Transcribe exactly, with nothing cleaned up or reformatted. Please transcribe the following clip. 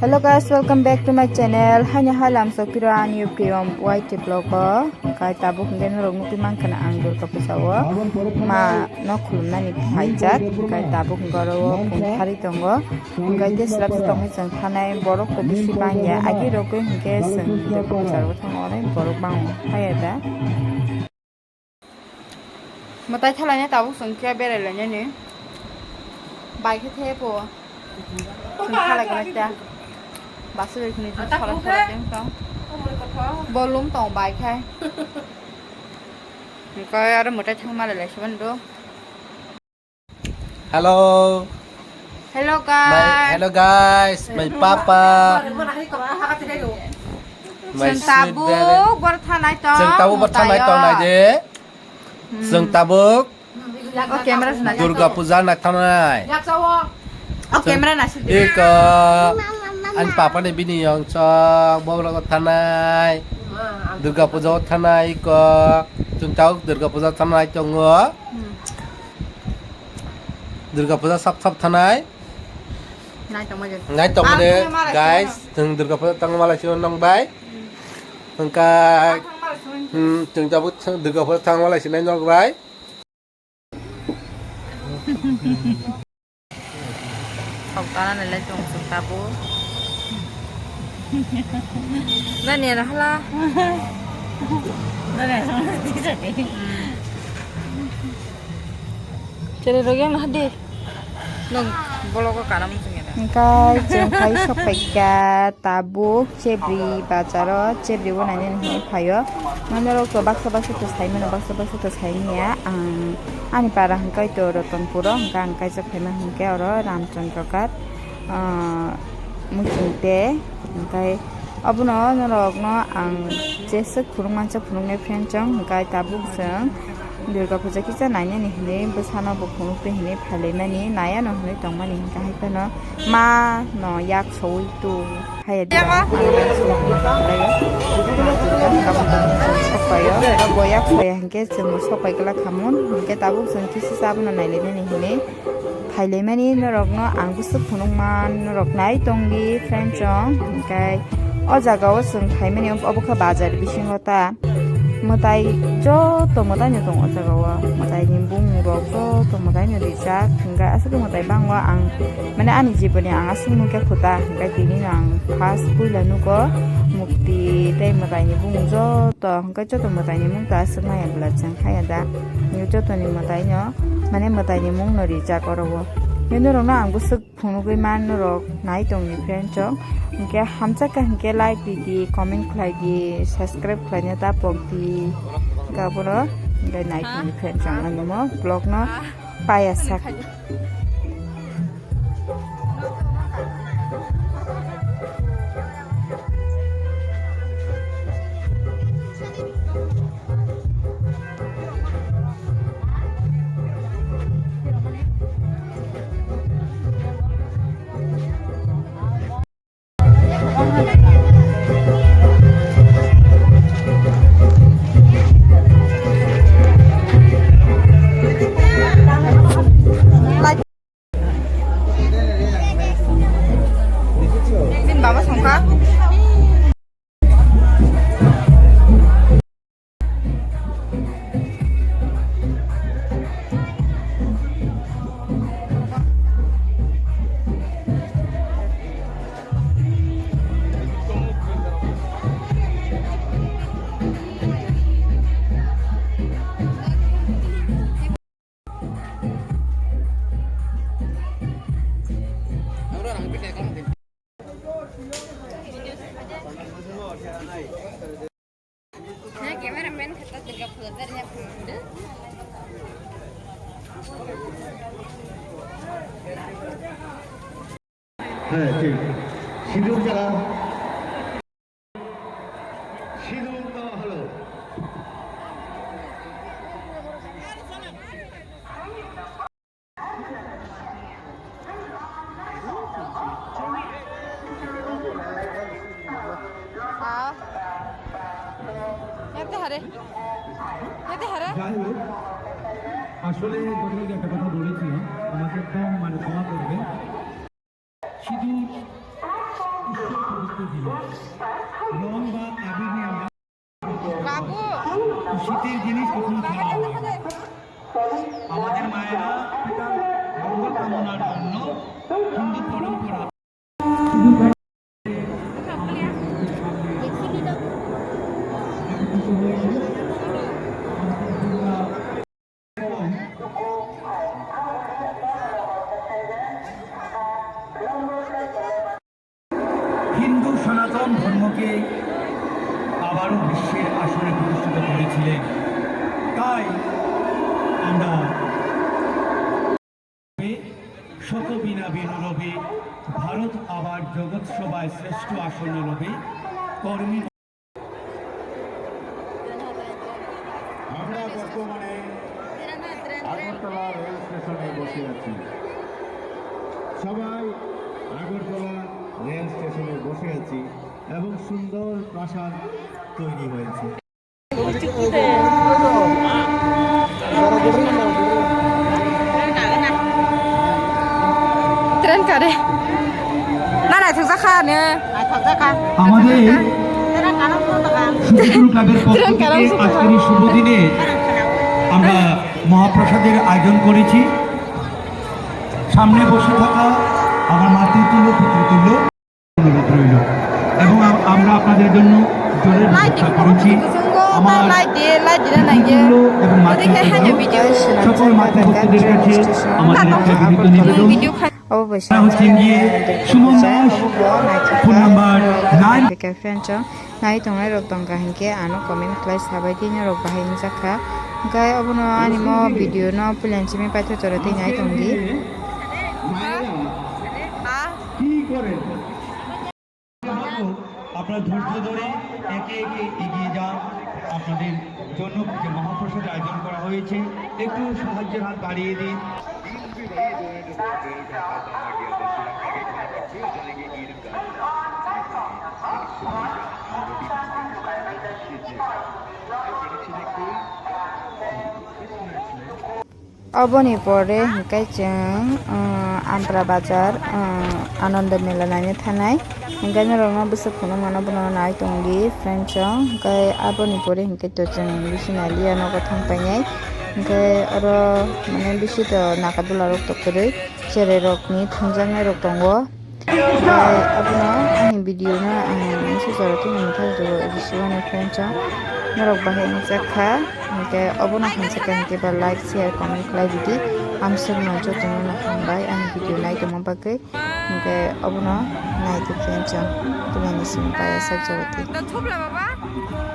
Hello guys, welcome back to my channel. Haini halam sokiro ani update Y T vlog o. Hingkai tabuk hingke norok nukwi mankha na ang Durga puja o ma no khulumnani phaijak. Hingkai tabuk hingke oro o phung thari tongo. Hingkai tei slap se tongwi chwng thanai borok to bisi bangya. Agi rogwi hingke chwng Durga puja o thango, onek borok bango. Haiya da. Mwtai thalaina tabuk chwng khe berai lainani. Bai khe the po. Chwng khalai khe ta. Basu bai khuni chwng khalai khalai tong. Bolum tong bai khai. Hingke aro mwtai thang malai lai siban do. Hello. Hello, my, guys. Hello guys, my papa. My sweet baby. Chwng tabuk bor thanai tong. Chwng tabuk bor thanai tong nai de. Hmm. Chwng tabuk. O camera se nai. Durga puja nai thanai. O camera nai se de. Iko. Ani papa ni bini yong chok, bok rogo thanai. Durga puja o thanai iko. Chwng tabuk Durga puja thanai tongo. Hmm. Durga puja sap sap thanai. Nai tongma de. Nai tongma de, guys. Chwng Durga puja tangma lai sino nong bai. Hingka, hmm, chwng tabuk Durga puja tangma lai sinai nong bai. Kok tana nai lai tong chwng tabuk. Nani ano hala. Nani ano hala. Hmm. Chere rogeng na hadi. Nung bologo kanam sungya da. Hingkai chwng phai sok phaikha tabuk Chebri bazaro, Chebri o nainani hinwi phaio. Norok to baksa baksa to saimano, baksa baksa to saimanya. Ang ani para hingkai to Ratanpuro, hingka ang kaijak phaima hinkhe oro Ramchandra Ghat, ah, Muchungte, hingkai Obono norokno ang jeswk phunuk mansa phunuknai friend chong, hwnkhe tabuk chwng Durga puja kisa nainani hinwi bwsano bo phunuk twi hinwi phailaimani, naiano hinwi tongmani hwnkhe hai phano ma no yak sowi tu haya de. Bo yak soya hwnkhe chwngno sokpai glak khamun, hwnkhe tabuk chwng kisa abono nailainani hinwi phailaimani norokno ang bwswk phunukma norok nai tongdi friend chong. Hwnkhe o jaga o chwng phaimani obo khe bazar bisingo ta mwtai joto mwtai no tongo o jaga o, mwtai ni bumung rok joto mwtai no rijak. Hwnkhe aswk mwtai bango ang mane ani jiboni ang aswk nukya khuta, hwnkhe tini no ang first puila nugo mukti tei mwtai ni bumung joto. Hwnkhe joto mwtai ni mung ta aswk maya bwla chwng haya da. Joto ni mwtai no mane mwtai ni mung no rijak oro o. Norok no ang bwswk phunugwi man norok nai tong ni friend chong. Hwnkhe hamjak kha hwnkhe like di di, comment khlai di, subscribe khlaina ta pok di. Hwnkhe abono hwnkhe nai tong ni friend chong, ano mo vlog no paya sak. Bini baba songkha. হ্যাঁ, ঠিক। সিঁদুর যারা, সিঁদুর দেওয়া হলো। হারে। এতে হারে। যাই হোক, আসলে ঘটনাটা একটা কথা বলেছিলাম, আমাকে একদম মানে ক্ষমা করবে। সিঁদুর উৎসব পবিত্র জিনিস। রং বা আবির নিয়ে আমরা বাবু। শীতের জিনিস কখনো খাওয়া হয় না। আমাদের মায়েরা পিতার মঙ্গল কামনার জন্য হিন্দু পরম্পরা হিন্দু সনাতন ধর্মকে আবারও বিশ্বের আসনে প্রতিষ্ঠিত করেছিলেন। তাই আমরা শত বীণা বেণু রবে, ভারত আবার জগৎ সভায় শ্রেষ্ঠ আসনে রবে, কর্মী। আমরা বর্তমানে আগরতলা রেল স্টেশনে বসে আছি। সবাই আগরতলা রেল স্টেশনে বসে আছি এবং সুন্দর প্রাসাদ তৈরি হয়েছে। Tren kare. Na naithok jakha ne. Naithok jakha. আমাদের সুন্দর ক্লাবের পক্ষ থেকে আজকের এই শুভ দিনে আমরা মহাপ্রসাদের আয়োজন করেছি। সামনে বসে থাকা আমার মাতৃতুল্য পিতৃতুল্য অনুরোধ রইল এবং আম-, আমরা আপনাদের জন্য জলের ব্যবস্থা করেছি। আমার মাতৃতুল্য এবং মাতৃতুল্য সকল মাতৃভক্তদের কাছে আমাদের একটা বিনীত নিবেদন। Video kha- Obo bai sa hingke sumo mas phone number nine. Hingke friend chong nai tongnai rok tongkha hingke ano comment khlai sabai di norok bahai wngjakha. Hingke obono ani mo video no puila simi paithago chora twi nai tongdi. আপনারা ধৈর্য ধরে একে একে এগিয়ে যান। আপনাদের জন্য যে মহাপ্রসাদ আয়োজন করা হয়েছে, একটু সাহায্যের হাত বাড়িয়ে দিন। Oboni pore hingke chwng, ah, Ampra Bazar, ah, Ananda Mela naina thanai. Hingke norokno bwswk phunukmano bono nai tongdi friend chong. Hingke aboni pore hingke to chwng bisi nai liya nogo thang painai. Hingke oro mane bisi to naka dula rok tongkwrwi, cherai rokni thangjaknai rok tongo. Hingke abono ani video no ang message oro tini motha juro bisi wani friend chong. Norok bahai wngjakha. Hingke obono hamjakha hingke ba like, share, comment khlai didi. Amswkno jotono no hambai ani video nai tongma bagwi. Hingke obono nai tongkhe chwng tini ni simi paya sak jora twi.